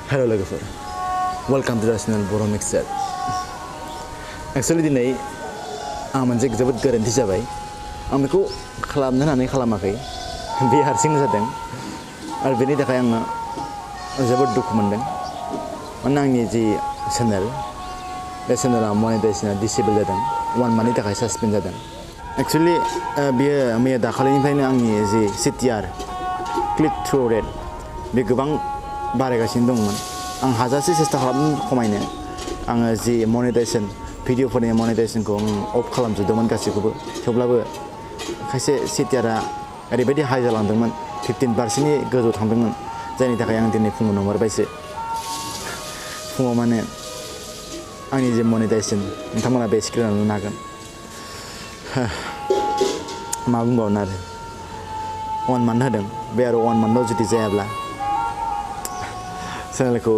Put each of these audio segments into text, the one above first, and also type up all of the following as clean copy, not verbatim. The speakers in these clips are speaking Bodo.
Hello लोगोफोर, welcome to the channel Boro' mixture. Actually दिनै आं मोनसे जोबोद गोरोन्थि जाबाय। आं बेखौ खालामनो होननानै खालामाखै, बे हारसिंनो जादों आरो बेनि थाखाय आङो जोबोद दुखु मोनदों। मानोना आंनि जि चेनेल बे चेनेला मनेटाइजेसना डिसेबल जादों, 1 मान्थनि थाखाय सासपेन्ड जादों। एक्चुअली बेयो मैया दाखालिनिफ्रायनो आंनि जि CTR क्लिक थ्रु रेट बे गोबां बारायगासिनो दंमोन। आं हाजासे सेस्था खालामनो खमायनो आङो जि मनेटाइजेसन भिडिअफोरनि मनेटाइजेसनखौ आं अफ खालामजोबदोंमोन गासैखौबो। थेवब्लाबो खायसे CTRआ ओरैबायदि हाइ जालांदोंमोन, 15%नि गोजौ थांदोंमोन, जायनि थाखाय आं दिनै फुङाव नुहरबायसो। फुङाव माने आंनि जे मनेटाइजेसन नोंथांमोना बे स्क्रिनाव नुनो हागोन। मा बुंबावनो आरो 1 मान्थ होदों, बे आरो 1 मान्थआव जुदि जायाब्ला चेनेलखौ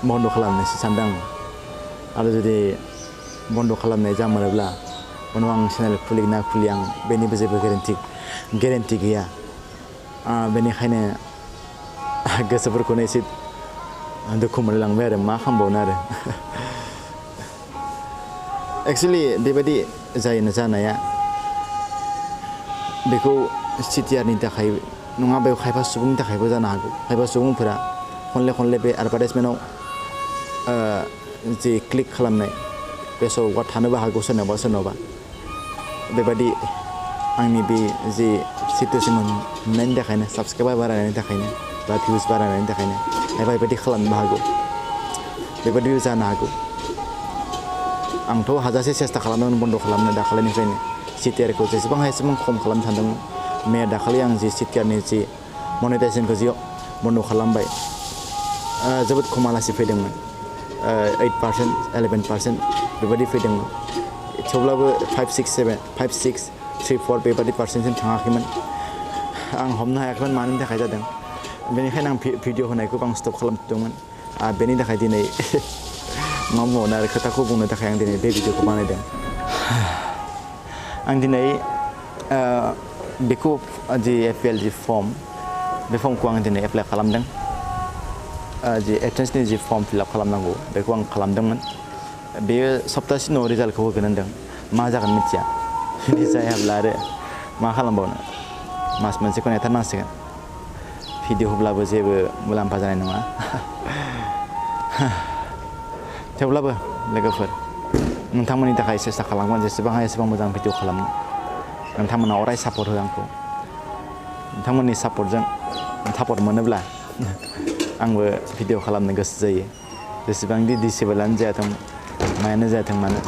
बन्द खालामनोसो सानदों आं। आरो जुदि बन्द खालामनाय जामारोब्ला उनाव आं चेनेल खुलिगोन ना खुलिया आं बेनिबो जेबो गेरेन्टि गैया। बेनिखायनो गोसोफोरखौनो एसे दुखु मोनलांबाय आरो मा खालामबावनो आरो। एक्चुअली बेबायदि जानाया बेखौ CTRनि थाखाय नङा, बे खायफा सुबुंनि थाखायबो जानो हागौ। खायफा सुबुंफोरा खनले बे एडभार्टाइजमेन्टआव जि क्लिक खालामनाय बे सौकआ थानोबो हागौ सोरनावबा बेबायदि आंनि बे जि सिटुएसन मोननायनि थाखायनो, साबस्क्राइबार बारायनायनि थाखायनो बा भिउस बारायनायनि थाखायनो खायफा बेबायदि खालामनोबो हागौ, बेबायदिबो जानो हागौ। आंथ' हाजासे सेस्था खालामदोंमोन बन्द खालामनो दाखालिनिफ्रायनो। CTRखौ जेसेबां हायो एसेबां खम खालामनो सानदोंमोन। मैया दाखालि आं जि CTRनि जि मनेटाइजेसनखौ जि बन्द खालामबाय, जोबोद खमालासि फैदोंमोन। 8%, 11% बेबायदि फैदोंमोन। थेवब्लाबो 5, 6, 7, 5, 6, 3, 4 बेबायदि पार्सेन्टसिम थाङाखैमोन। आं हमनो हायाखैमोन मानि थाखाय जादों। बेनिखायनो आं भिडिअ होनायखौ आं स्टप खालामदोंमोन। बेनि थाखाय दिनै मा बुंबावनो आरो, खोथाखौ बुंनो थाखाय आं दिनै बे भिडिअखौ बानायदों। आं दिनै बेखौ जि FPL जि फर्म, बे फर्मखौ आं दिनै एप्लाइ खालामदों। जि एन्ट्रेन्सनि जि फर्म फिलआप खालामनांगौ बेखौ आं खालामदोंमोन। बेयो सप्तासे उनाव रिजाल्टखौ होगोन होनदों। मा जागोन मिथिया। जुदि जायाब्ला आरो मा खालामबावनो, मास मोनसेखौ नेथारनांसिगोन। भिडिअ होब्लाबो जेबो मुलाम्फा जानाय नङा। थेवब्लाबो लोगोफोर, नोंथांमोननि थाखाय सेस्था खालामगोन जेसेबां हायो एसेबां मोजां भिडिअ खालामनो। नोंथांमोना अराय सापर्ट हो आंखौ। नोंथांमोननि सापर्ट मोनोब्ला आंबो भिडिअ खालामनो गोसो जायो। जेसेबांदि डिसेबलआनो जायाथों मायानो जायाथों मानो,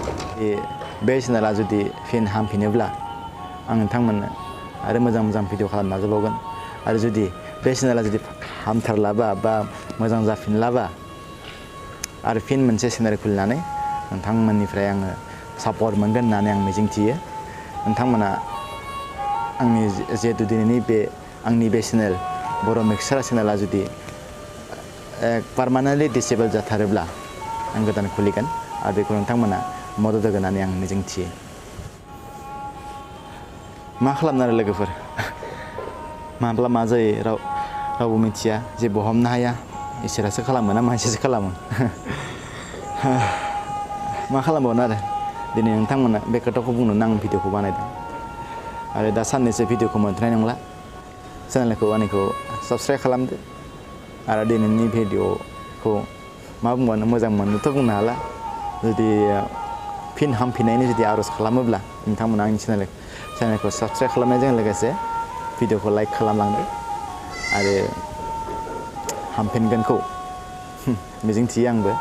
बे चेनेला जुदि फिन हामफिनोब्ला आं नोंथांमोननो आरो मोजां भिडिअ खालामनो नाजाबावगोन। आरो जुदि बे चेनेला जुदि हामथारलाबा बा मोजां जाफिनलाबा आरो फिन मोनसे चेनेल खुलिनानै नोंथांमोननिफ्राय आङो सापर्ट मोनगोन होननानै आं मिजिंथियो। नोंथांमोना आंनि जिहेतु दिनैनि बे आंनि बे चेनेल बर' मिक्सचार चेनेला जुदि पारमानेन्टलि डिसेबल जाथारोब्ला आं गोदान खुलिगोन आरो बेखौ नोंथांमोना मदद होगोन होननानै आं मिजिंथियो। मा खालामनो आरो लोगोफोर, माब्ला मा जायो रावबो मिथिया, जेबो हमनो हाया। इसोरासो खालामो ना मानसियासो खालामो। मा खालामबावनो आरो, दिनै नोंथांमोना बे खोथाखौ बुंनोनो आं भिडिअखौ बानायदों। आरो दा साननैसो भिडिअखौ मोनथ'नाय नंला। चेनेलखौ आंनिखौ साबस्क्राइब खालामदो। आरो दिनैनि भिडिअखौ मा बुंबावनो, मोजां मोननोथ' बुंनो हाला। जुदि फिन हामफिननायनि जुदि आर'ज खालामोब्ला नोंथांमोना आंनि चेनेलखौ साबस्क्राइब खालामनायजों लोगोसे भिडिअखौ लाइक खालामलांदो आरो हामफिनगोनखौ मिजिंथियो आंबो।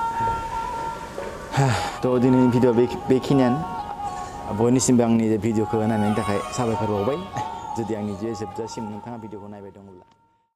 थ' दिनैनि भिडिअ बेखिनियानो। बयनिसिमबो आंनि भिडिअखौ नायनायनि थाखाय साबायखर बावबाय। जुदि आंनि जे जोबजासिम नोंथाङा भिडिअखौ नायबाय दङब्ला।